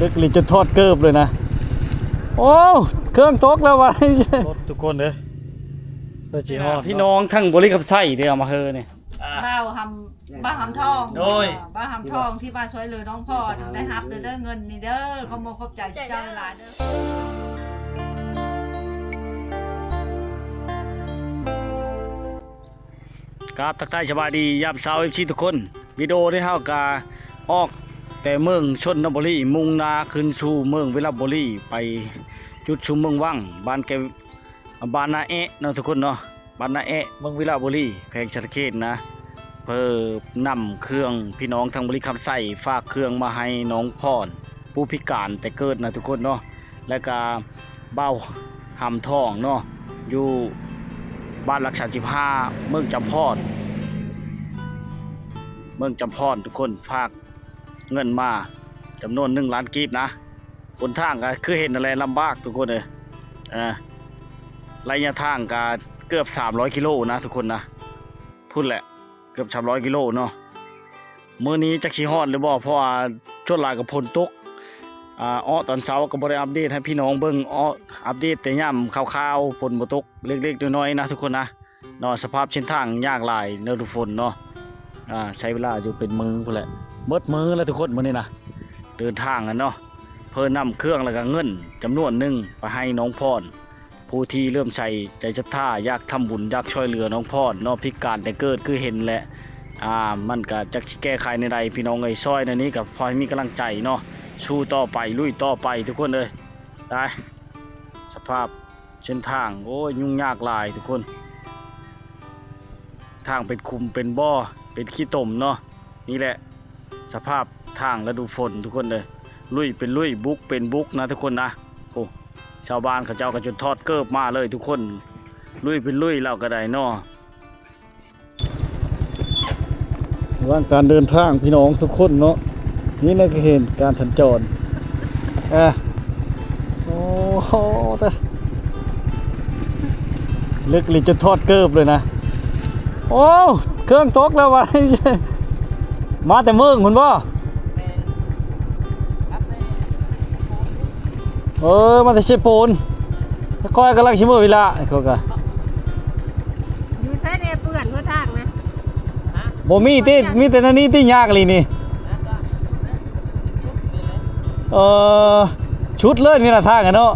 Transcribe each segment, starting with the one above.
ເລິກອີ່ຫຼີຈົນຖອດເກີບເລີຍນະ. ໂອ້ ເຄື່ອງຕົກແລ້ວວ່າ ລົດທຸກຄົນເດີ ເພື່ອຊິຮອດ ພີ່ນ້ອງທາງບໍລິຄຳໄຊເດີ ເອົາມາເຮີນີ້ ບ່າວຫຳ ບ່າວຫຳທອງ ໂດຍ ບ່າວຫຳທອງທີ່ມາຊ່ວຍເຫຼືອນ້ອງພອນ ໄດ້ຮັບເດີ ເງິນນີ້ເດີ ຂອບອົກຂອບໃຈເຈົ້າຫຼາຍເດີ. ກາບທັກທາຍສະບາຍດີຍາມເຊົ້າ ເອັຟຊີ ທຸກຄົນ. ວິດີໂອນີ້ເຮົາກະອອກແຕ່ເມືອງຊົນນະບູລີ ມຸ່ງໜ້າຂຶ້ນສູ່ເມືອງວິລະບູລີ ໄປຈຸດຊຸມເມືອງວັງ ບ້ານແກ ບ້ານນາແອະເນາະທຸກຄົນເນາະ ບ້ານນາແອະ ເມືອງວິລະບູລີ ແຂວງສະຫວັນນະເຂດນະ ເພື່ອນຳເຄື່ອງ ພີ່ນ້ອງທາງບໍລິຄຳໄຊ ຝາກເຄື່ອງມາໃຫ້ນ້ອງພອນ ຜູ້ພິການແຕ່ເກີດນະທຸກຄົນເນາະ. ແລ້ວກະບ່າວຫຳທອງເນາະ ຢູ່ບ້ານຫຼັກສາມສິບຫ້າ ເມືອງຈຳພອນ ເມືອງຈຳພອນ ທຸກຄົນ ຝາກເງິນມາຈຳນວນໜຶ່ງລ້ານກີບນະ. ຫົນທາງກະຄືເຫັນນັ້ນແຫຼະ ລຳບາກທຸກຄົນເອີຍ ເອີ ໄລຍະທາງກະເກືອບສາມຮ້ອຍກິໂລນະທຸກຄົນນະ ພຸ້ນແຫຼະ ເກືອບສາມຮ້ອຍກິໂລເນາະ. ມື້ນີ້ຈັກຊິຮອດຫຼືບໍ່ ເພາະວ່າສ່ວນຫຼາຍກໍຝົນຕົກ ອາ ເອາະຕອນເຊົ້າກໍບໍ່ໄດ້ອັບເດດໃຫ້ພີ່ນ້ອງເບິ່ງ ເອາະອັບເດດແຕ່ຍາມຂ່າວໆ ຝົນບໍ່ຕົກ ເລັກໆ ນ້ອຍໆ ນະທຸກຄົນນະເນາະ. ສະພາບເສັ້ນທາງຍາກຫຼາຍ ລະດູຝົນເນາະ ອາ ໃຊ້ເວລາຢູ່ເປັນມື້ພຸ້ນແຫຼະ ໝົດມື້ແລ້ວທຸກຄົນ ມື້ນີ້ນະ ເດີນທາງກັນເນາະ ເພື່ອນຳເຄື່ອງ ແລ້ວກໍເງິນຈຳນວນໜຶ່ງໄປໃຫ້ນ້ອງພອນ ຜູ້ທີ່ເຫຼື້ອມໃສໃຈສັດທາ ຢາກທຳບຸນ ຢາກຊ່ວຍເຫຼືອນ້ອງພອນເນາະ ພິການແຕ່ເກີດຄືເຫັນແຫຼະ ອາ ມັນກະຈັກຊິແກ້ໄຂແນວໃດ ພີ່ນ້ອງເອີຍ ຊ່ອຍແນວນີ້ກໍພໍໃຫ້ມີກຳລັງໃຈເນາະ ສູ້ຕໍ່ໄປ ລຸຍຕໍ່ໄປທຸກຄົນເອີຍ. ຕາຍ ສະພາບເສັ້ນທາງ ໂອ້ຍ ຫຍຸ້ງຍາກຫຼາຍທຸກຄົນ ທາງເປັນຂຸມເປັນບໍ່ ເປັນຂີ້ຕົມເນາະ. ນີ້ແຫຼະສະພາບທາງລະດູຝົນທຸກຄົນເອີຍ ລຸຍເປັນລຸຍ ບຸກເປັນບຸກນະທຸກຄົນນະ. ໂອ້ ຊາວບ້ານເຂົາເຈົ້າກໍຈົນຖອດເກີບມາເລີຍທຸກຄົນ ລຸຍເປັນລຸຍ ລາວກໍໄດ້ເນາະ. ລະຫວ່າງການເດີນທາງພີ່ນ້ອງທຸກຄົນເນາະ ນີ້ນະ ກໍເຫັນການສັນຈອນ ອາ ໂອ້ໂຫ ເລິກອີ່ຫຼີຈົນຖອດເກີບເລີຍນະ. ໂອ້ ເຄື່ອງຕົກແລ້ວວ່າ ມາແຕ່ເມືອງພຸ້ນບໍ່? ເອີ ມາແຕ່ເຊໂປນ ຂ້ອຍກຳລັງຊິເມືອວິລະ ຂ້ອຍກະ ຢູ່ໃສແດ່ເປື້ອນຫົວທາງນະ? ບໍ່ມີຕິ ມີແຕ່ແນວນີ້ຕິ ຍາກອີ່ຫຼີນີ້. ເອີ ຊຸດເລີຍນີ້ນະທາງນະເນາະ.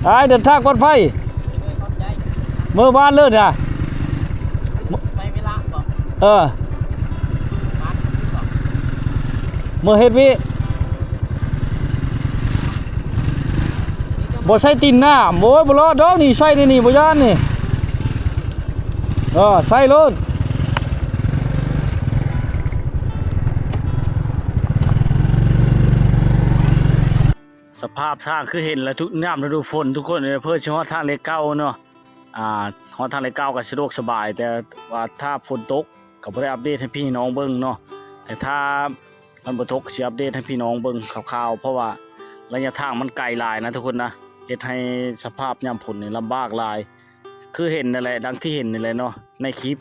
ໄປເດີນທາງປອດໄພ ເມືອບ້ານເລີຍນະ. ເອີ ເມືອເຮັດວຽກ ບໍ່ໃສ່ຕີນນ້ຳ ໂອ້ຍ ບໍ່ລອດດອກນີ້ ໃສ່ໃນນີ້ບໍ່ຢ້ານນີ້ ເອີ ໃສ່ໂລດ. ສະພາບທາງຄືເຫັນແຫຼະ ທຸກ ຍາມລະດູຝົນທຸກຄົນ ເອີ ເພື່ອຊິຮອດທາງເລກເກົ້າເນາະ ອາ ຮອດທາງເລກເກົ້າກໍສະດວກສະບາຍ ແຕ່ວ່າຖ້າຝົນຕົກກໍບໍ່ໄດ້ອັບເດດໃຫ້ພີ່ນ້ອງເບິ່ງເນາະ ແຕ່ຖ້າ ມັນບໍ່ຕົກ ຊິອັບເດດໃຫ້ພີ່ນ້ອງເບິ່ງຄ່າວໆ ເພາະວ່າໄລຍະທາງມັນໄກຫຼາຍນະທຸກຄົນນະ ເຮັດໃຫ້ສະພາບຍາມຝົນນີ້ລຳບາກຫຼາຍ ຄືເຫັນນັ້ນແຫຼະ ດັ່ງທີ່ເຫັນນີ້ແຫຼະເນາະ ໃນຄລິບ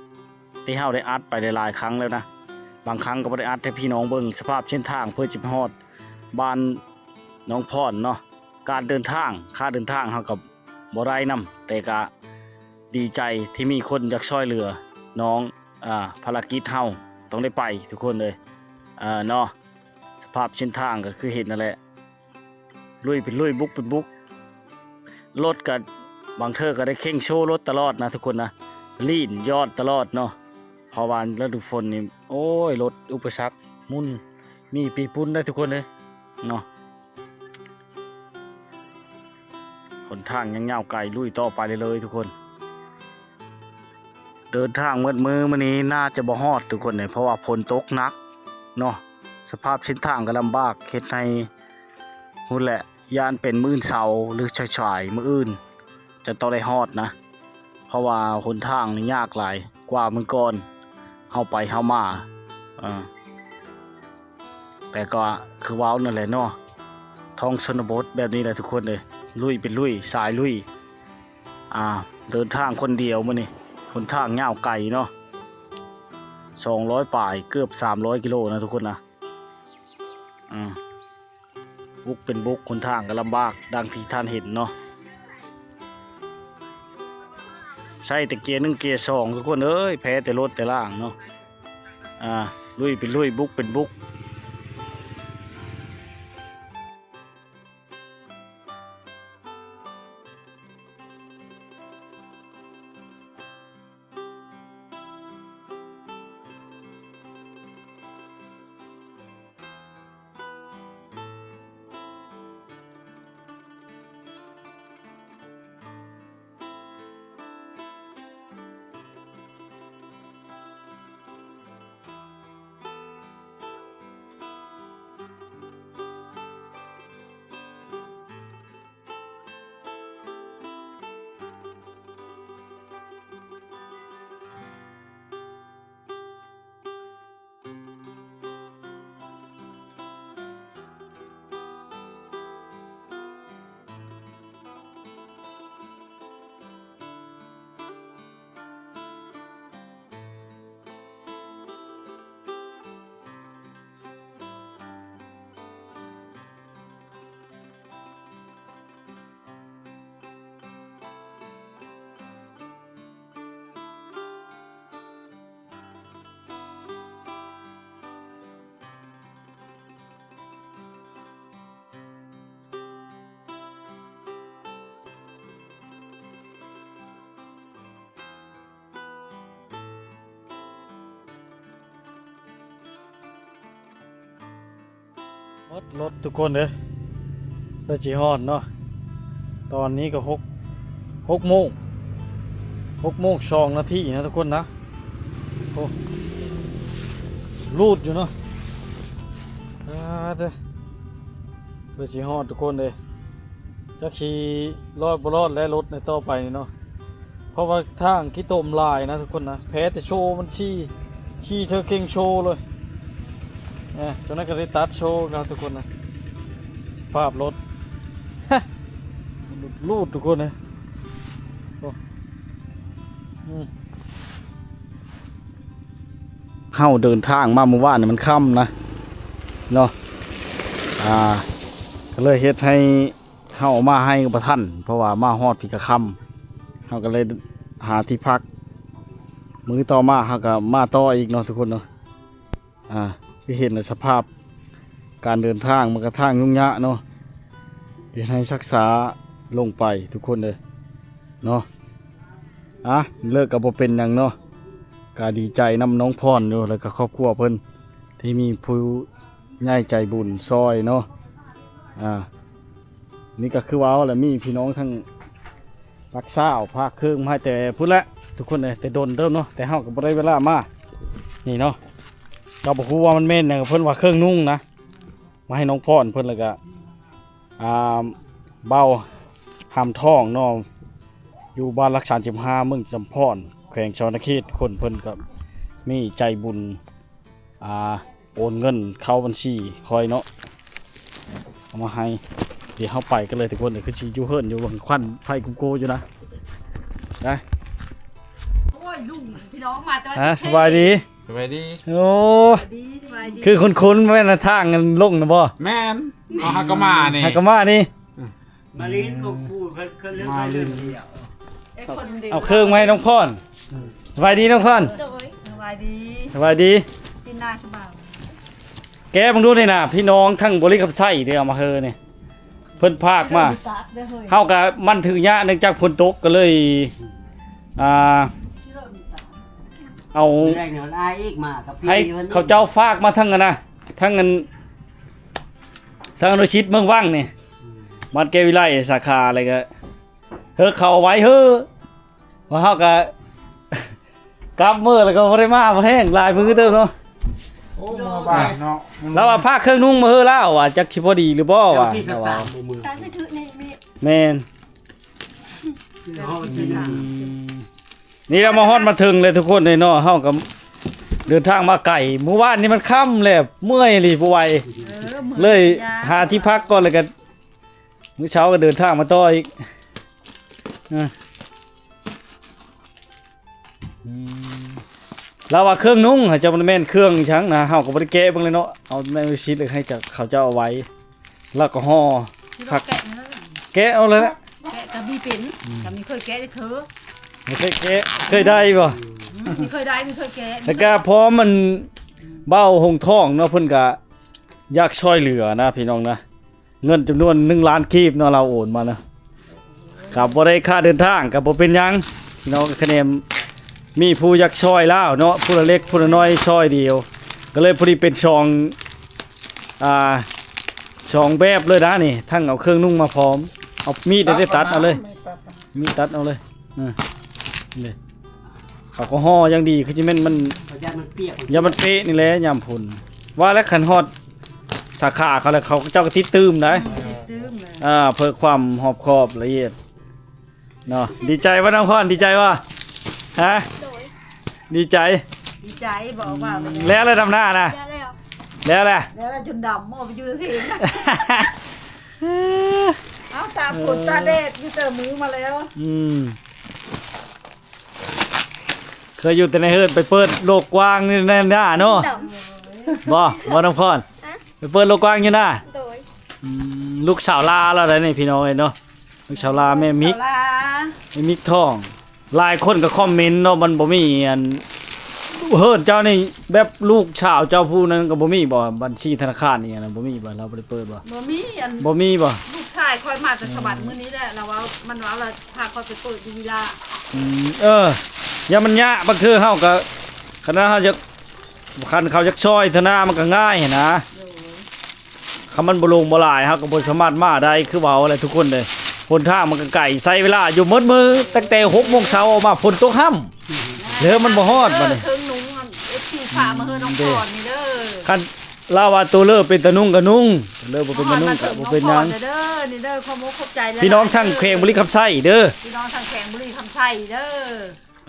ທີ່ເຮົາໄດ້ອັດໄປຫຼາຍໆຄັ້ງແລ້ວນະ ບາງຄັ້ງກໍບໍ່ໄດ້ອັດໃຫ້ພີ່ນ້ອງເບິ່ງສະພາບເສັ້ນທາງເພື່ອຈະໄປຮອດບ້ານນ້ອງພອນເນາະ. ການເດີນທາງ ຄ່າເດີນທາງເຮົາກໍບໍ່ໄດ້ນຳ ແຕ່ກະດີໃຈທີ່ມີຄົນຢາກຊ່ວຍເຫຼືອນ້ອງ ອາ ພາລະກິດເຮົາຕ້ອງໄດ້ໄປທຸກຄົນເອີຍ ເນາະ. ສະພາບເສັ້ນທາງກໍຄືເຫັນນັ້ນແຫຼະ ລຸຍເປັນລຸຍ ບຸກເປັນບຸກ ລົດກໍບາງເທື່ອກໍໄດ້ເຄັ່ງໂຊລົດຕະຫຼອດນະທຸກຄົນນະ ລີ້ນຍອດຕະຫຼອດເນາະ ເພາະວ່າລະດູຝົນນີ້ ໂອ້ຍ ລົດອຸປະສັກ ໝຸ່ນມີປີປຸ້ນໄດ໋ທຸກຄົນເອີຍເນາະ. ຫົນທາງຍັງຍາວໄກ ລຸຍຕໍ່ໄປເລື້ອຍໆ ທຸກຄົນ. ເດີນທາງໝົດມື້ມື້ນີ້ໜ້າຈະບໍ່ຮອດທຸກຄົນເອີຍ ເພາະວ່າຝົນຕົກໜັກເນາະ ສະພາບເສັ້ນທາງກໍລຳບາກ ເຮັດໃຫ້ ພຸ້ນແຫຼະ ຢ້ານເປັນມື້ເຊົ້າ ຫຼື ສາຍໆ ມື້ອື່ນຈະຕ້ອງໄດ້ຮອດນະ ເພາະວ່າຫົນທາງນີ້ຍາກຫຼາຍກວ່າມື້ກ່ອນເຮົາໄປເຮົາມາ ເອີ ແຕ່ກໍຄືເວົ້ານັ້ນແຫຼະເນາະ ທ້ອງຊົນນະບົດແບບນີ້ແຫຼະທຸກຄົນເອີຍ ລຸຍເປັນລຸຍ ສາຍລຸຍ ອ່າ ເດີນທາງຄົນດຽວມື້ນີ້ ຫົນທາງຍາວໄກເນາະ ສອງຮ້ອຍປາຍ ເກືອບສາມຮ້ອຍກິໂລນະທຸກຄົນນະ. ອ່າ ບຸກເປັນບຸກ ຫົນທາງກໍລຳບາກ ດັ່ງທີ່ທ່ານເຫັນເນາະ. ໃຊ້ແຕ່ເກຍໜຶ່ງເກຍສອງ ທຸກຄົນເອີຍ ແພ້ແຕ່ລົດແຕ່ລາງເນາະ. ອ່າ ລຸຍເປັນລຸຍ ບຸກເປັນບຸກ. ໝົດລົດທຸກຄົນເດີ ເພື່ອຊິຮອດເນາະ. ຕອນນີ້ກໍຫົກ ຫົກໂມງ ຫົກໂມງສອງນາທີນະທຸກຄົນນະ. ໂອ້ ລູດຢູ່ເນາະ. ອາ ເດີ ເພື່ອຊິຮອດທຸກຄົນເດີ. ຈັກຊິລອດບໍ່ລອດແລະລົດໃນຕໍ່ໄປນີ້ເນາະ ເພາະວ່າທາງຂີ້ຕົມຫຼາຍນະທຸກຄົນນະ. ແພ້ແຕ່ໂຊມັນຂີ່ ຂີ່ເທີເຄັ່ງໂຊເລີຍ. ເອີ ຕົວນັ້ນກໍໄດ້ຕັດໂຊນະທຸກຄົນນະ. ພາບລົດ ລູດທຸກຄົນເອີຍ. ໂອ້ ອືມ ເຮົາເດີນທາງມາມື້ວານນີ້ມັນຄ່ຳນະເນາະ. ອ່າ ກໍເລີຍເຮັດໃຫ້ ເຮົາມາໃຫ້ກໍບໍ່ທັນ ເພາະວ່າມາຮອດພີ້ກະຄ່ຳ ເຮົາກໍເລີຍຫາທີ່ພັກ. ມື້ຕໍ່ມາເຮົາກໍມາຕໍ່ອີກເນາະທຸກຄົນເນາະ. ອ່າ ຄືເຫັນແລ້ວສະພາບການເດີນທາງມັນກໍທາງຫຍຸ້ງຍາກເນາະ ເຮັດໃຫ້ຊັກຊ້າລົງໄປທຸກຄົນເອີຍເນາະ. ອ່າ ເລີກກໍບໍ່ເປັນຫຍັງເນາະ ກໍດີໃຈນຳນ້ອງພອນຢູ່ ແລ້ວກໍຄອບຄົວເພິ່ນທີ່ມີຜູ້ໃຫຍ່ໃຈບຸນຊ່ອຍເນາະ. ອ່າ ນີ້ກໍຄືວ່າເວົ້າແຫຼະ ມີພີ່ນ້ອງທັງຫຼັກຊາວຝາກເຄື່ອງມາໃຫ້ແຕ່ພຸ້ນແຫຼະທຸກຄົນເອີຍ ແຕ່ດົນເຕີບເນາະ ແຕ່ເຮົາກໍບໍ່ໄດ້ເວລາມານີ້ເນາະ. ກໍບໍ່ຮູ້ວ່າມັນແມ່ນຫຍັງ ເພິ່ນວ່າເຄື່ອງນຸ່ງນະ ມາໃຫ້ນ້ອງພອນເພິ່ນ ແລ້ວກໍ ອ່າ ບ່າວຫຳທອງເນາະ ຢູ່ບ້ານຫຼັກສາມສິບຫ້າ ເມືອງຈຳພອນ ແຂວງສະຫວັນນະເຂດ. ຄົນເພິ່ນກໍມີໃຈບຸນ ອ່າ ໂອນເງິນເຂົ້າບັນຊີຂ້ອຍເນາະ ເອົາມາໃຫ້. ດຽວເຮົາໄປກັນເລີຍທຸກຄົນ ຄືຊິຢູ່ເຮືອນຢູ່ ເບິ່ງຄວັນໄຟກຸ້ມໂກຢູ່ນະ ໄປ. ໂອ້ຍ ລຸງ ພີ່ນ້ອງມາແຕ່ວ່າ ອ່າ ສະບາຍດີ ສະບາຍດີ. ໂອ້ ສະບາຍດີ ສະບາຍດີ. ຄືຄຸ້ນໆ ແມ່ນທາງລົງນະບໍ່? ແມ່ນ ເຮົາຫາກໍມານີ້ ຫາກໍມານີ້. ມາລິນຂອງກູເພິ່ນ ເພິ່ນເລື່ອງມາລິນ ເອົາເຄື່ອງມາໃຫ້ນ້ອງພອນ. ສະບາຍດີນ້ອງພອນ. ໂດຍ ສະບາຍດີ ສະບາຍດີ. ປີໜ້າສະບາຍ ແກະເບິ່ງດູນີ້ນະ ພີ່ນ້ອງທາງບໍລິຄຳໄຊເດ້ ເອົາມາເຮີນີ້ ເພິ່ນພາກມາ. ເຮົາກະມັນຖືຍາກ ເນື່ອງຈາກຝົນຕົກ ກໍເລີຍ ອ່າ ເອົາ ໃຫ້ເຂົາເຈົ້າຝາກມາທາງອັນນະ ທາງອັນ ທາງອະນຸຊິດເມືອງວັງນີ້ ບ້ານແກ້ວວິໄລ ສາຂາ ແລ້ວກໍເຮີເຂົາໄວ້ເຮີ ວ່າເຮົາກໍກັບມື້ແລ້ວກໍບໍ່ໄດ້ມາ ບໍ່ແຮງຫຼາຍມື້ເຕີບເນາະ. ໂອ້ ມາບ້ານເນາະ ລາວວ່າພາເຄື່ອງນຸ່ງມາເຮີລາວວ່າ ຈັກຊິພໍດີຫຼືບໍ່ວ່າ. ແມ່ນ ນີ້ລາວມາຮອດມາເຖິງແລ້ວທຸກຄົນເອີຍເນາະ. ເຮົາກໍເດີນທາງມາໄກ ມື້ວານນີ້ມັນຄ່ຳແລ້ວ ເມື່ອຍອີ່ຫຼີ ບໍ່ໄຫວ ເອີ ເມື່ອຍ ເລີຍຫາທີ່ພັກກ່ອນ ແລ້ວກໍມື້ເຊົ້າກໍເດີນທາງມາຕໍ່ອີກ. ອືມ ລາວວ່າເຄື່ອງນຸ່ງ ເຈົ້າ ມັນແມ່ນເຄື່ອງອີ່ຫຍັງນະ ເຮົາກໍບໍ່ໄດ້ແກະເບິ່ງເລີຍເນາະ ເອົາແມ່ນຊິດໃຫ້ເຈົ້າ ເຂົາເຈົ້າເອົາໄວ້ ລາວກໍຫໍ່ຄັກ ແກະເອົາເລີຍແຫຼະ ແກະກໍບໍ່ເປັນ ກໍບໍ່ເຄີຍແກະຈັກເທື່ອ ບໍ່ເຄີຍແກະ ເຄີຍໄດ້ບໍ່ ອືມ ບໍ່ເຄີຍໄດ້ ບໍ່ເຄີຍແກະ ແລ້ວກໍພໍມັນເບົາຫົງທ້ອງເນາະ ເພິ່ນກໍຢາກຊ່ອຍເຫຼືອນະ ພີ່ນ້ອງນະ. ເງິນຈຳນວນໜຶ່ງລ້ານກີບເນາະ ລາວໂອນມານະ ກໍບໍ່ໄດ້ຄ່າເດີນທາງ ກໍບໍ່ເປັນຫຍັງເນາະ ຄະແນນມີຜູ້ຢາກຊ່ອຍລາວເນາະ ຜູ້ລະເລັກຜູ້ລະນ້ອຍຊ່ອຍດຽວ ກໍເລີຍພໍດີເປັນສອງ ອ່າ ສອງແບບເລີຍນະນີ້ ທັງເອົາເຄື່ອງນຸ່ງມາພ້ອມ ເອົາມີດໄດ້ຕັດເອົາເລີຍ ມີດຕັດເອົາເລີຍ ເອີ ນີ້ ເຂົາກໍຫໍ່ຢ່າງດີ ຄືຊິແມ່ນມັນ ຢ້ານມັນເປະນີ້ແຫຼະ ຍາມຝົນ ວ່າແລ້ວຄັນຮອດສາຂາເຂົາແລ້ວ ເຂົາເຈົ້າກໍຕິດຕື່ມໄດ໋ ອືມ ຕິດຕື່ມເລີຍ ອ່າ ເພື່ອຄວາມຮອບຄອບລະອຽດເນາະ ດີໃຈບໍ່ນ້ອງພອນ ດີໃຈບໍ່ ຮະ ໂດຍ ດີໃຈ ດີໃຈ ບໍ່ວ່າ ອືມ ແລ້ວແຫຼະ ດຳນານະ ແລ້ວແຫຼະ ແລ້ວແຫຼະ ແລ້ວແຫຼະ ຈົນດຳ ໝໍໄປຢູ່ໃນເທິງ ເອົາ ຕາຝົນ ເອີ ຕາແດດ ຢູ່ແຕ່ມື້ມາແລ້ວ ອືມ ເຄີຍຢູ່ແຕ່ໃນເຮືອນ ໄປເປີດໂລກກວ້າງຢູ່ໃນໜ້າເນາະ ດຳ ບໍ່ ບໍ່ນ້ອງພອນ ຮະ ໄປເປີດໂລກກວ້າງຢູ່ໜ້າ ໂດຍ ອືມ ລູກສາວລາລາວໃດນີ້ພີ່ນ້ອງເອີຍເນາະ ລູກສາວລາ ແມ່ມິກ ສາວລາ ແມ່ມິກທ້ອງ ຫຼາຍຄົນກໍຄອມເມັນເນາະ ມັນບໍ່ມີອັນ ເຮືອນເຈົ້ານີ້ແບບລູກສາວເຈົ້າຜູ້ນັ້ນກໍບໍ່ມີບໍ່ ບັນຊີທະນາຄານອີ່ຫຍັງນະ ບໍ່ມີບໍ່ ລາວບໍ່ໄດ້ເປີດບໍ່ ບໍ່ມີອັນ ບໍ່ມີບໍ່ ລູກຊາຍຂ້ອຍມາແຕ່ສະຫວັນ ອືມ ມື້ນີ້ແຫຼະ ລາວເວົ້າ ມັນເວົ້າລະ ພາຂ້ອຍໄປເປີດຢູ່ວິລາ ອືມ ເອີ ຢ່າມັນຍາກ ບາງເທື່ອເຮົາກໍ ຄັນວ່າເຮົາຢາກ ຄັນເຂົາຢາກຊ່ອຍເທື່ອໜ້າມັນກໍງ່າຍຫັ້ນນະ ໂດຍ ຄັນມັນບໍ່ລົງບໍ່ຫຼາຍ ເຮົາກໍບໍ່ສາມາດມາໄດ້ ຄືເວົ້າແຫຼະທຸກຄົນເດ້ ຫົນທາງມັນກໍໄກ ໃຊ້ເວລາຢູ່ໝົດມື້ ຕັ້ງແຕ່ຫົກໂມງເຊົ້າອອກມາ ຝົນຕົກຫ້ຳ ແລ້ວມັນບໍ່ຮອດບັດນີ້ ເອີ ເຄື່ອງນຸ່ງ ເອັຟຊີ ຝາກມາເຮືອນນ້ອງພອນນີ້ເດີ ຄັນລາວວ່າໂຕເລີເປັນຕານຸ່ງກໍນຸ່ງ ໂຕເລີບໍ່ເປັນຕານຸ່ງກໍບໍ່ເປັນຫຍັງ ມາເຖິງນ້ອງພອນເດີ ນີ້ເດີ ຂອບອົກຂອບໃຈຫຼາຍໆ ພີ່ນ້ອງທາງແຂວງບໍລິຄຳໄຊເດີ ພີ່ນ້ອງທາງແຂວງບໍລິຄຳໄຊເດີ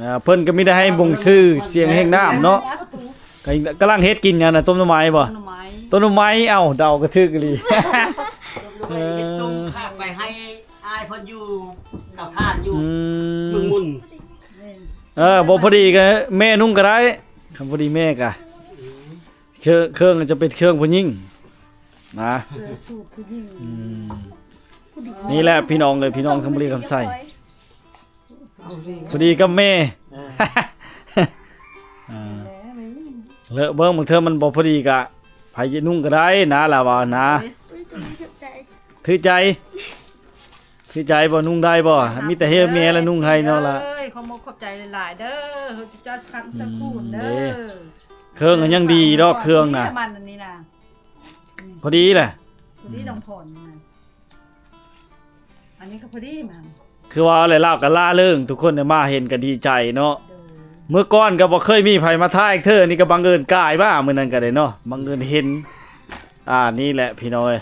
ອ່າ ເພິ່ນກໍມີແຕ່ໃຫ້ບົ່ງຊື່ສຽງແຮງນ້ຳເນາະ ກຳລັງເຮັດກິນຫຍັງນະ ຕົ້ມໜໍ່ໄມ້ບໍ່ ຕົ້ມໜໍ່ໄມ້ ຕົ້ມໜໍ່ໄມ້ ເອົ້າ ເດົາກໍຖືກອີ່ຫຼີ ເອີ ສົ່ງພາກໄປໃຫ້ອ້າຍເພິ່ນຢູ່ເຕົາຖ່ານຢູ່ ອືມ ເມືອງມຸນ ເອີ ບໍ່ພໍດີກໍແມ່ນຸ່ງກໍໄດ້ ຄັນພໍດີແມ່ກໍ ເຄື່ອງ ເຄື່ອງຈະເປັນເຄື່ອງຜູ້ຍິງນະ ເສື້ອສູດຜູ້ຍິງ ອືມ ນີ້ແຫຼະພີ່ນ້ອງເອີຍ ພີ່ນ້ອງທາງບໍລິຄຳໄຊ ພໍດີກັບແມ່ ເອີ ເອີ ເລີະເບິ່ງ ບາງເທື່ອມັນບໍ່ພໍດີກະໃຜຈະນຸ່ງກໍໄດ້ນະ ລາວວ່ານະ ຖືກໃຈ ຖືກໃຈບໍ່ ນຸ່ງໄດ້ບໍ່ ມີແຕ່ເຮັດແມ່ລະນຸ່ງໃຫ້ເນາະລະ ເອີຍ ຂອບອົກຂອບໃຈຫຼາຍໆເດີ ເຈົ້າຄັນເຈົ້າຄູນເດີ ເຄື່ອງກໍຍັງດີດອກ ເຄື່ອງນະ ມັນອັນນີ້ນະ ພໍດີແຫຼະ ພໍດີ ອືມ ນ້ອງພອນນະ ອັນນີ້ກໍພໍດີມັນ ຄືວ່າແຫຼະ ລາວກໍລ່າເລີງ ທຸກຄົນໄດ້ມາເຫັນກໍດີໃຈເນາະ ໂດຍ ມື້ກ່ອນກໍບໍ່ເຄີຍມີໃຜມາຖ່າຍເທື່ອ ນີ້ກໍບັງເອີນກາຍມາມື້ນັ້ນກໍໄດ້ເນາະ ບັງເອີນເຫັນ ອ່າ ນີ້ແຫຼະພີ່ນ້ອງເອີຍ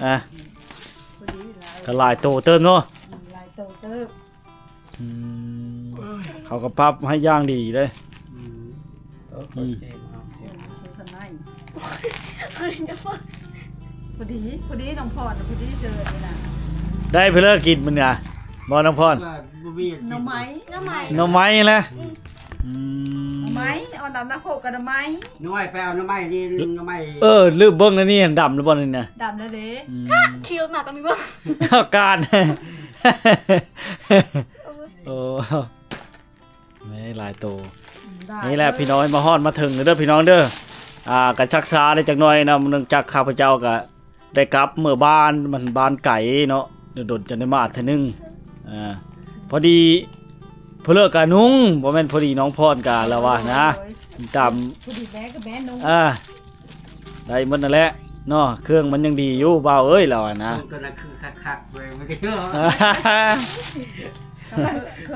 ອ່າ ພໍດີຫຼາຍ ກໍຫຼາຍໂຕເຕີບເນາະ ອືມ ຫຼາຍໂຕເຕີບ ອືມ ເຂົາກໍປັບໃຫ້ຢ່າງດີເດ້ ອືມ ເອີ ອືມ ໂຄດເຈັບເນາະ ເຈັບ ໂຄດສັນໃນ ພໍດີ ພໍດີນ້ອງພອນ ພໍດີເຊີນີ້ນະ ໄດ້ເພິ່ນເລີກກິນມື້ນະ ບໍ່ນ້ອງພອນ ວ່າບໍ່ມີຫຍັງກິນ ໜໍ່ໄມ້ ໜໍ່ໄມ້ ໜໍ່ໄມ້ແຫຼະ ອືມ ອືມ ໜໍ່ໄມ້ ເອົານ້ຳນະໂຄກກັບໜໍ່ໄມ້ ໜໍ່ໄມ້ ໄປເອົາໜໍ່ໄມ້ນີ້ ໜໍ່ໄມ້ ເອີ ລືມເບິ່ງແນວນີ້ ດຳແລ້ວບໍ່ນີ້ນະ ດຳແລ້ວເດ້ ອືມ ຂີ່ລົດມາກໍມີເບິ່ງ ອາການ ໂອ້ຍ ໂອ້ ນີ້ຫຼາຍໂຕ ນີ້ແຫຼະພີ່ນ້ອງ ມາຮອດມາເຖິງເດີພີ່ນ້ອງເດີ ອ່າ ກໍຊັກຊ້າໄດ້ຈັກໜ້ອຍນະ ເນື່ອງຈາກຂ້າພະເຈົ້າກໍໄດ້ກັບເມືອບ້ານ ມັນບ້ານໄກເນາະ ດົນໆຈະໄດ້ມາເທື່ອໜຶ່ງ ອ່າ ພໍດີເພິ່ນເລີກກະນຸ່ງ ບໍ່ແມ່ນພໍດີນ້ອງພອນກະລະວ່ານະ ໂດຍ ຕາມ ພໍດີແມ່ກໍແມ່ນຸ່ງ ອ່າ ໄດ້ໝົດນັ້ນແຫຼະເນາະ ເຄື່ອງມັນຍັງດີຢູ່ບ່າວເອີຍ ລາວນະ ໂຊກຕົວນັ້ນຄືຄັກໆເວີຍ ເຄື່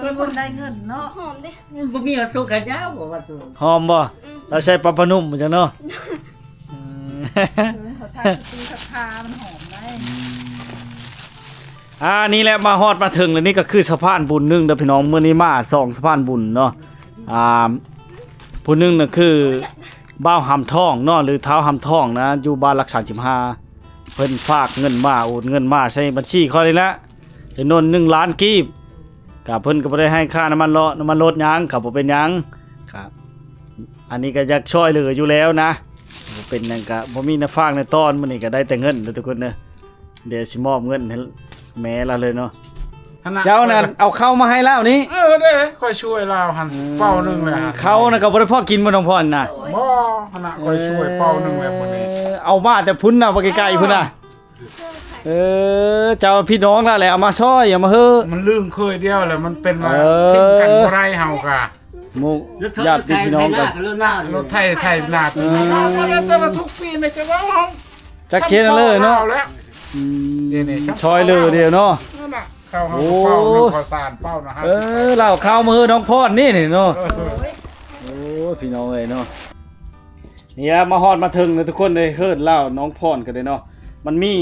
ອງຄົນໄດ້ເງິນເນາະ ຫອມເດ້ ບໍ່ມີເອົາໂຊກຂະຍາວບໍ່ວ່າໂຕ ຫອມບໍ່ ອືມ ລາວໃຊ້ປັບຜ້ານຸ່ມຈັ່ງເນາະ ອືມ ເອີ ເຂົາໃຊ້ສະຕູສັກຜ້າມັນຫອມໄດ໋ ອືມ ອ່າ ນີ້ແຫຼະ ມາຮອດມາເຖິງແລ້ວ ນີ້ກໍຄືສະພານບຸນໜຶ່ງເດີພີ່ນ້ອງ ມື້ນີ້ມາສອງສະພານບຸນເນາະ ອ່າ ຜູ້ໜຶ່ງນະຄື ບ່າວຫຳທອງເນາະ ຫຼື ທ້າວຫຳທອງນະ ຢູ່ບ້ານຫຼັກສາມສິບຫ້າ ເພິ່ນຝາກເງິນມາ ໂອນເງິນມາໃສ່ບັນຊີຂ້ອຍນີ້ແຫຼະ ຈຳນວນໜຶ່ງລ້ານກີບ ກະເພິ່ນກໍບໍ່ໄດ້ໃຫ້ຄ່ານ້ຳມັນເນາະ ນ້ຳມັນລົດຫຍັງ ກໍບໍ່ເປັນຫຍັງ ກະ ອັນນີ້ກໍຢາກຊ່ອຍເຫຼືອຢູ່ແລ້ວນະ ບໍ່ເປັນຫຍັງ ກໍບໍ່ມີໜ້າຝາກໜ້າຕ້ອນ. ມື້ນີ້ກໍໄດ້ແຕ່ເງິນເດີທຸກຄົນເດີ. ດຽວຊິມອບເງິນໃຫ້ແມ່ລາວເລີຍເນາະ. ຫັ້ນນະ ເຈົ້ານັ້ນເອົາເຂົ້າມາໃຫ້ລາວນີ້. ເອີເດ້ ຂ້ອຍຊ່ວຍລາວຫັ້ນ ເອີ ເປົາໜຶ່ງແລ້ວ. ເຂົ້ານະກໍບໍ່ໄດ້ພໍກິນບໍ່ ນ້ອງພອນນະ? ບໍ່ ຫັ້ນນະ ຂ້ອຍຊ່ວຍເປົາໜຶ່ງແລ້ວມື້ນີ້. ເອີ ເອົາມາແຕ່ພຸ້ນນະ ບໍ່ໄກລໆພຸ້ນນະ. ເອີ ເຈົ້າພີ່ນ້ອງລະແຫຼະ ເອົາມາຊ່ອຍ ເອົາມາເຮີ້. ມັນລຶ້ງເຄີຍດຽວແຫຼະ ມັນເປັນວ່າ ເອີ ຖິ້ມກັນບໍ່ໄດ້ເຮົາກະ ໝູ່ຍາດພີ່ນ້ອງກັນ ລົດໄຖໄຖນາ. ເອີ ແຕ່ລະທຸກປີນະ ຈະເວົ້າເຮົາ ຈັກເຄນເລີຍເນາະ. ອືມ ນີ້ໆ ຊ່ອຍເຫຼືອດຽວເນາະ. ນັ້ນນະ ເຂົ້າເຮົາ ໂອ້ ເປົາໜຶ່ງ ເຂົ້າສານເປົານະ. ເອີ ລາວເຂົ້າມາເຮີ້ນ້ອງພອນນີ້ນີ້ເນາະ. ເອີ ໂອ້ ພີ່ນ້ອງເອີຍເນາະ. ນີ້ລະ ມາຮອດມາເຖິງແລ້ວທຸກຄົນເອີຍ ເຮີ້ນລາວນ້ອງພອນກໍໄດ້ເນາະ. ມັນມີ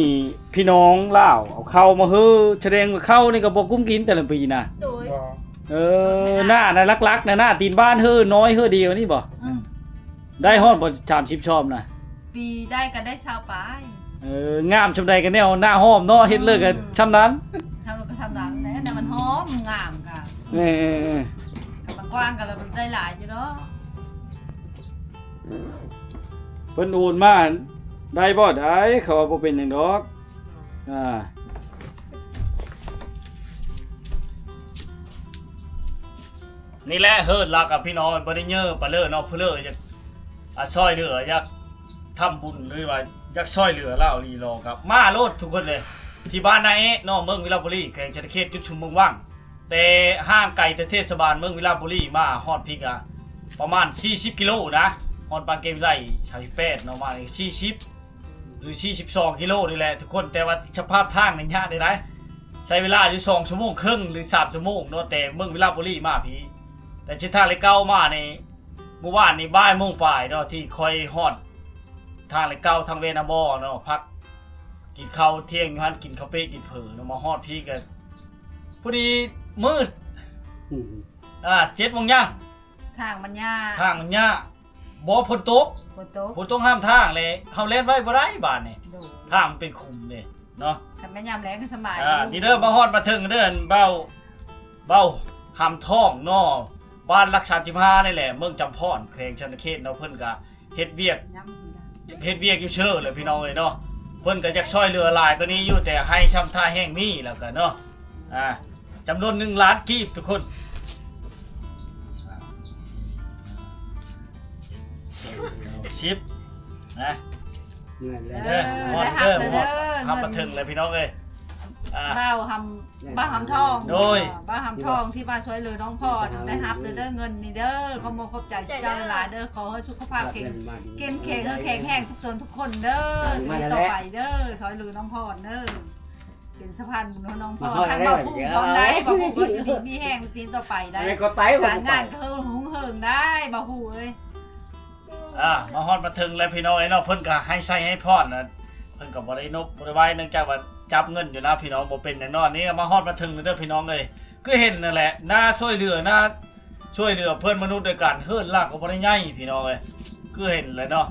ພີ່ນ້ອງລາວເອົາເຂົ້າມາເຮີ້ ສະແດງວ່າເຂົ້ານີ້ກໍບໍ່ກຸ້ມກິນແຕ່ລະປີນະ. ໂດຍ ບໍ່ ເອີ ໜ້ານະ ຫຼັກໆນະ ໜ້າຕີນບ້ານເຮີ້ນ້ອຍເຮີ້ດຽວນີ້ບໍ່? ອືມ ໄດ້ຮອດບໍ່ ສາມສິບຊອມນະ? ປີໄດ້ກໍໄດ້ຊາວປາຍ. ເອີ ງາມຊ່ຳໃດກໍແນວໜ້າຫອມເນາະ ເຮັດເລີກກໍ ອືມ ຊ່ຳນັ້ນ ຊ່ຳນັ້ນກໍຊ່ຳນັ້ນແຫຼະ. ແຕ່ມັນຫອມງາມກະ ເອີໆໆ ມັນກວ້າງກໍລະໄດ້ຫຼາຍຢູ່ເນາະ. ເພິ່ນໂອນມາໄດ້ບໍ່? ໄດ້ ເຂົາວ່າບໍ່ເປັນຫຍັງດອກ. ອ່າ ນີ້ແຫຼະເຮີ້ນລາວກັບພີ່ນ້ອງ ບໍ່ໄດ້ເຍີ້ປາເລີເນາະ. ຜູ້ເລີຢາກ ອາ ຊ່ອຍເຫຼືອ ຢາກທຳບຸນ ຫຼືວ່າຢາກຊ່ອຍເຫຼືອລາວອີ່ຫຼີກໍມາໂລດທຸກຄົນເລີຍ ທີ່ບ້ານນາເອະເນາະ ເມືອງວິລະບູລີ ແຂວງສະຫວັນນະເຂດ ຈຸດຊຸມເມືອງວັງ. ແຕ່ຫ່າງໄກແຕ່ເທດສະບານເມືອງວິລະບູລີມາຮອດພີ້ກະປະມານສີ່ສິບກິໂລນະ ຮອດບ້ານເກວິໄລ ສາມສິບແປດເນາະ ມາສີ່ສິບ ຫຼືສີ່ສິບສອງກິໂລນີ້ແຫຼະທຸກຄົນ. ແຕ່ວ່າສະພາບທາງນີ້ຍາກເດ້ ໃຊ້ເວລາຢູ່ສອງຊົ່ວໂມງເຄິ່ງ ຫຼືສາມຊົ່ວໂມງເນາະ ແຕ່ເມືອງວິລະບູລີມາພີ້. ແຕ່ເສັ້ນທາງເລກເກົ້າມານີ້ ມື້ວານນີ້ບ່າຍໂມງປາຍເນາະ ທີ່ຂ້ອຍຮອດທາງເລກເກົ້າ ທາງເວນາບໍ່ເນາະ ພັກກິນເຂົ້າທ່ຽງຢູ່ຫັ້ນ ກິນເຂົ້າເປະກິນເຝີເນາະ. ມາຮອດພີ້ກໍພໍດີມືດ ອືມ ອ່າ ເຈັດໂມງຍ່າງ. ທາງມັນຍາກ ທາງມັນຍາກ. ບໍ່ ຝົນຕົກ ຝົນຕົກ ຝົນຕົກຫ້າມທາງແຫຼະ ເຮົາແລ່ນໄວບໍ່ໄດ້ບາດນີ້. ໂດຍ ທາງມັນເປັນຂຸມເດ້ເນາະ. ຄັນແມ່ນຍາມແລ້ງກໍສະບາຍ. ອ່າ ຢູ່ ນີ້ເດີ ມາຮອດມາເຖິງເດີ ອັນເບົາ ເບົາຫຳທອງເນາະ ບ້ານຫຼັກສາມສິບຫ້ານີ້ແຫຼະ ເມືອງຈຳພອນ ແຂວງສະຫວັນນະເຂດເນາະ. ເພິ່ນກະເຮັດວຽກ ເຮັດວຽກຢູ່ເຊີແຫຼະພີ່ນ້ອງເອີຍເນາະ. ເພິ່ນກະຢາກຊ່ອຍເຫຼືອຫຼາຍກວ່ານີ້ຢູ່ ແຕ່ໃຫ້ຊ່ຳທ່າແຫ້ງມີແລ້ວກະເນາະ. ອ່າ ຈຳນວນໜຶ່ງລ້ານກີບທຸກຄົນ. ສິບ ນະ ເອີ ໄດ້ຮັບແລ້ວເດີ ຮັບມາເຖິງແລ້ວພີ່ນ້ອງເອີຍ. ອ່າ ບ່າວຫຳ ບ່າວຫຳທອງ ໂດຍ ບ່າວຫຳທອງທີ່ມາຊ່ວຍເຫຼືອນ້ອງພອນ ໄດ້ຮັບແລ້ວເດີ ເງິນນີ້ເດີ. ຂອບອົກຂອບໃຈເຈົ້າຫຼາຍເດີ. ຂໍໃຫ້ສຸຂະພາບແຂງ ເຂັ້ມແຂງ ແຂງແຮງທຸກຄົນທຸກຄົນເດີ. ຕໍ່ໄປເດີ ຊ່ວຍເຫຼືອນ້ອງພອນເດີ. ເປັນສະພານບຸນໃຫ້ນ້ອງພອນ ທາງບ່າວຜູ້ພ້ອມໄດ້ ບ່າວຜູ້ກໍຢູ່ດີມີແຮງ ທີຕໍ່ໄປໄດ້ ການງານກໍຮຸ່ງເຮືອງໄດ້ ບ່າວຜູ້ເອີຍ. ອ່າ ມາຮອດມາເຖິງແລ້ວພີ່ນ້ອງເອີຍເນາະ. ເພິ່ນກໍໃຫ້ໄຊໃຫ້ພອນນະ ເພິ່ນກໍບໍ່ໄດ້ນົບບໍ່ໄດ້ໄຫວ້ ເນື່ອງຈາກວ່າຈັບເງິນຢູ່ນະພີ່ນ້ອງ ບໍ່ເປັນຫຍັງເນາະ. ນີ້ມາຮອດມາເຖິງແລ້ວເດີພີ່ນ້ອງເອີຍ ຄືເຫັນນັ້ນແຫຼະ ໜ້າຊ່ວຍເຫຼືອ ໜ້າ ຊ່ວຍເຫຼືອເພື່ອນມະນຸດດ້ວຍກັນ ເຮືອນຫຼັງກໍບໍ່ໄດ້ໃຫຍ່ພີ່ນ້ອງເອີຍ ຄືເຫັນແຫຼະເນາະ.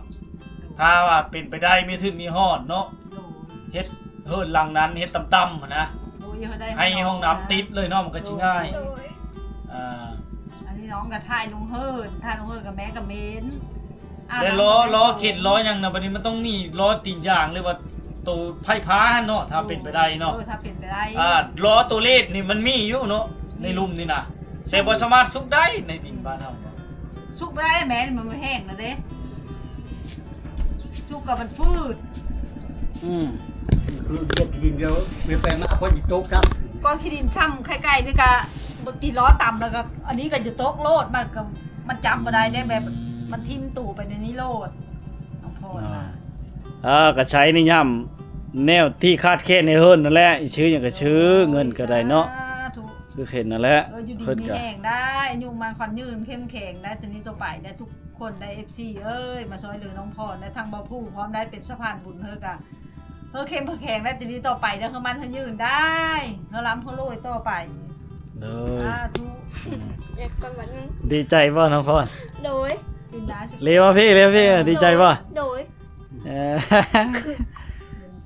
ຖ້າວ່າເປັນໄປໄດ້ມີທຶນມີຮອດເນາະ ໂດຍ ເຮັດເຮືອນຫຼັງນັ້ນເຮັດຕ່ຳໆຫັ້ນນະ ໂດຍ ໃຫ້ຫ້ອງນ້ຳຕິດເລີຍເນາະ ມັນກໍຊິງ່າຍ ໂດຍ ອ່າ ອັນນີ້ນ້ອງກໍຖ່າຍລົງເຮືອນ ຖ່າຍລົງເຮືອນກັບແມ່ກັບເມນ ອ່າ ແລ້ວລໍ້ ລໍ້ເຂັນລໍ້ຫຍັງນະ ບັດນີ້ມັນຕ້ອງມີລໍ້ຕີນຢາງ ຫຼືວ່າໂຕໄຟຟ້າຫັ້ນເນາະ ຖ້າເປັນໄປໄດ້ເນາະ ເອີ ຖ້າເປັນໄປໄດ້ ອ່າ ລໍ້ໂຕເລດນີ້ມັນມີຢູ່ເນາະ ໃນລຸ່ມນີ້ນະ ແຕ່ບໍ່ສາມາດສຸກໄດ້ໃນດິນບ້ານເຮົາ ສຸກບໍ່ໄດ້ແມ່ນ ມັນແຫ້ງແລ້ວເດ້ ສຸກກໍມັນຝືດ ອືມ ຄືເກັບດິນແລ້ວ ແມ່ນໄປມາຄົນຊິຕົກຊ້ຳ ກ້ອນຂີ້ດິນຊ້ຳໄຂ່ໄກ່ນີ້ກະ ບາງທີລໍ້ຕຳແລ້ວກໍ ອັນນີ້ກໍຈະຕົກໂລດ ມັນກໍ ມັນຈັບບໍ່ໄດ້ເດ້ ແບບ ອືມ ມັນຖິ້ມຕູໄປໃນນີ້ໂລດ ນ້ອງພອນ ອ່າ ນະ ເອີ ກໍໃຊ້ນິຍາມແນວທີ່ຂາດແຄນໃນເຮືອນນັ້ນແຫຼະ ຊື້ຫຍັງກໍຊື້ ເອີ ເງິນກໍໄດ້ເນາະ ສາທຸ ຄືເຫັນນັ້ນແຫຼະ ເອີ ຢູ່ດີມີແຮງໄດ້ ອາຍຸໝັ້ນຂວັນຍືນ ເຂັ້ມແຂງໄດ້ ແຕ່ນີ້ຕໍ່ໄປໄດ້ທຸກຄົນໄດ້ ເອັຟຊີ ເອີຍ ມາຊ່ອຍເຫຼືອນ້ອງພອນ ແລະ ທາງບ່າວຜູ້ພ້ອມໄດ້ເປັນສະພານບຸນເຮີກະ ເຮີເຂັ້ມເຮີແຂງໄດ້ ແຕ່ນີ້ຕໍ່ໄປເດີ ເຮີໝັ້ນເຮີຍືນໄດ້ ເຮີລ່ຳເຮີລວຍຕໍ່ໄປ ໂດຍ ສາທຸ ອືມ ເອີ ກ່ອນບັດນີ້ ດີໃຈບໍ່ນ້ອງພອນ? ໂດຍ ເລວ່າພີ່ ເລວ່າພີ່ ດີໃຈບໍ່? ໂດຍ ເອີ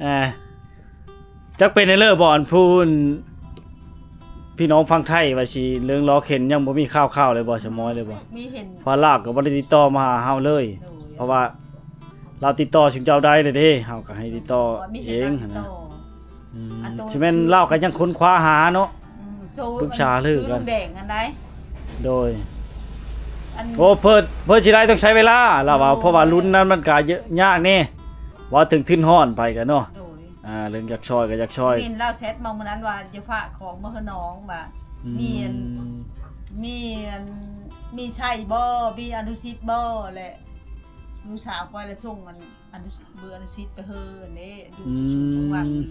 ອ່າ ຈັກເປັນໄດ້ເລີບໍ່ ອັນຜູ້ ພີ່ນ້ອງຝັ່ງໄທວ່າຊິເລື່ອງລໍເຂັນ ຍັງບໍ່ມີຂ່າວໆເລີຍບໍ່ ສະໝອຍເລີຍບໍ່? ມີເຫັນ ພາລາວກໍບໍ່ໄດ້ຕິດຕໍ່ມາຫາເຮົາເລີຍ ໂດຍ ເພາະວ່າລາວຕິດຕໍ່ຊຸມເຈົ້າໄດ້ແລ້ວເດ້ ເຮົາກໍໃຫ້ຕິດຕໍ່ເອງຫັ້ນນະ. ອືມ ຊິແມ່ນລາວກໍຍັງຄົ້ນຄວ້າຫາເນາະ ອືມ ໂຊ ປຶກສາລືກັນ ຊື້ລຸງແດງຫັ້ນໃດ ໂດຍ ອັນ ໂອ້ ເພິ່ນ ເພິ່ນຊິໄດ້ຕ້ອງໃຊ້ເວລາ ລາວວ່າ ໂດຍ ເພາະວ່າລຸ້ນນັ້ນມັນກໍຍາກແດ່ ເວົ້າເຖິງທຶນຮອນໄປກໍເນາະ ໂດຍ ອ່າ ເລື່ອງຢາກຊ່ອຍກໍຢາກຊ່ອຍ ເຫັນລາວແຊັດມາມື້ນັ້ນວ່າຈະຝາກຂອງມາໃຫ້ນ້ອງວ່າ ອືມ ມີອັນ ມີອັນ ມີໄຊບໍ່ ມີອະນຸສິດບໍ່ ແລະ ລູກສາວຂ້ອຍລະສົ່ງອັນ ອະນຸ ເບີອະນຸສິດໄປເຮີ້ເດ້ ຢູ່ ອືມ ທີ່ຊຸມຂອງວັງນີ້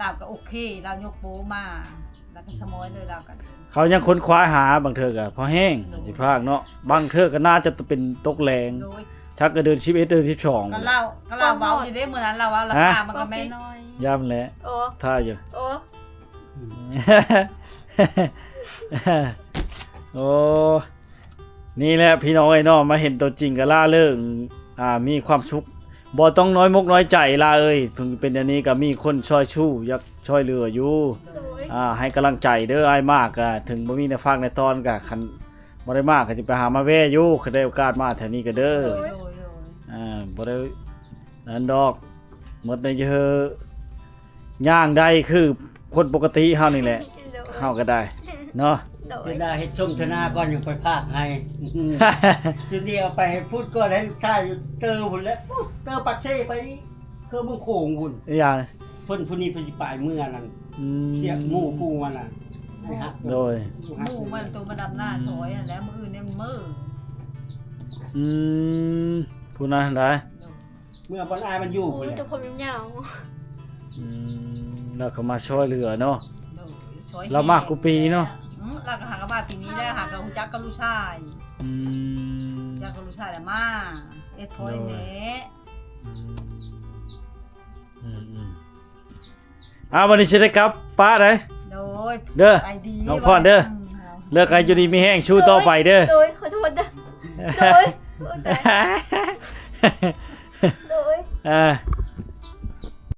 ລາວກໍໂອເຄ ລາວຍົກໂປມາ ລາວກໍສະໝອຍເລີຍ ລາວກໍ ເຂົາຍັງຄົ້ນຄວ້າຫາ ບາງເທື່ອກໍພໍແຮງ ໂດຍ ຊິພາກເນາະ ບາງເທື່ອກໍໜ້າຈະເປັນຕົກແລງ ໂດຍ ຈັກກໍເດືອນສິບເອັດ ເດືອນສິບສອງ ກໍລາວ ກໍລາວເວົ້າຢູ່ເດ້ ມື້ນັ້ນລາວເວົ້າລາຄາມັນກໍແມ່ນ ຢ້ານແຫຼະ ໂອ້ ຖ້າຢູ່ ໂອ້ ໂອ້ ນີ້ແຫຼະພີ່ນ້ອງເອີຍເນາະ ມາເຫັນຕົວຈິງກໍລ່າເລີງ ອ່າ ມີຄວາມສຸກ ບໍ່ຕ້ອງນ້ອຍມົກນ້ອຍໃຈຫຼາຍເອີຍ ເຖິງເປັນແນວນີ້ກໍມີຄົນຊ່ອຍຊູ້ ຢາກຊ່ອຍເຫຼືອຢູ່ ໂດຍ ອ່າ ໃຫ້ກຳລັງໃຈເດີ ອ້າຍມາກກໍເຖິງບໍ່ມີແນວຝາກແນວຕ້ອນກໍ ຄັນບໍ່ໄດ້ມາກໍຈະໄປຫາມາແວ່ຢູ່ ຄັນໄດ້ໂອກາດມາແຖວນີ້ກໍເດີ ໂດຍ ໂດຍ ໂດຍ ອ່າ ບໍ່ໄດ້ນັ້ນດອກ ໝົດໃນເຮີ ຍ່າງໄດ້ຄືຄົນປົກກະຕິເຮົານີ້ແຫຼະ ໂດຍ ເຮົາກໍໄດ້ເນາະ ໂດຍ ເວລາເຮັດຊົມເທື່ອໜ້າກ່ອນ ຍັງໄປພາກໃຫ້ ຈຸດນີ້ເອົາໄປໃຫ້ພຸ້ນກ່ອນ ໃຫ້ລູກຊາຍຢູ່ເຕີພຸ້ນແຫຼະ ເຕີປາກເຊໄປເຄືເມືອງໂຂງພຸ້ນ ອີຫຍັງ ເພິ່ນຜູ້ນີ້ເພິ່ນຊິໄປເມືອນັ້ນ ອືມ ສຽບໝູ່ຜູ້ວ່ານັ້ນ ໃຫ້ຮັກ ໂດຍ ໝູ່ມັນໂຕມາດຳນາຊ່ອຍຫັ້ນແຫຼະ ມື້ອື່ນນີ້ມັນມື້ ອືມ ຜູ້ນັ້ນຫັ້ນໃດ ໂດຍ ເມື່ອບ່ອນອ້າຍມັນຢູ່ ໂອ້ ພຸ້ນແຫຼະ ແຕ່ຜົມຍາວ ອືມ ລາວກໍມາຊ່ອຍເຫຼືອເນາະ ໂດຍ ຊ່ອຍ ລາວມາຄູ່ປີເນາະ ອືມ ລາວກໍຫາກໍມາປີນີ້ແຫຼະ ຫາກໍຮູ້ຈັກກັບລູກຊາຍ ອືມ ຮູ້ຈັກກັບລູກຊາຍແລ້ວມາ ເຮັດພໍ່ເຮັດແມ່ ໂດຍ ອືມ ອືມໆ ອ້າວ ວັນນີ້ຊິໄດ້ກັບປະໃດ ໂດຍ ເດີ ໄປດີ ນ້ອງພອນເດີ ອືມ ເລີກໃຫ້ຢູ່ດີມີແຮງ ສູ້ຕໍ່ໄປເດີ ໂດຍ ໂດຍ ຂໍໂທດເດີ ໂດຍ ໂອ້ ຕາຍ ໂດຍ ອ່າ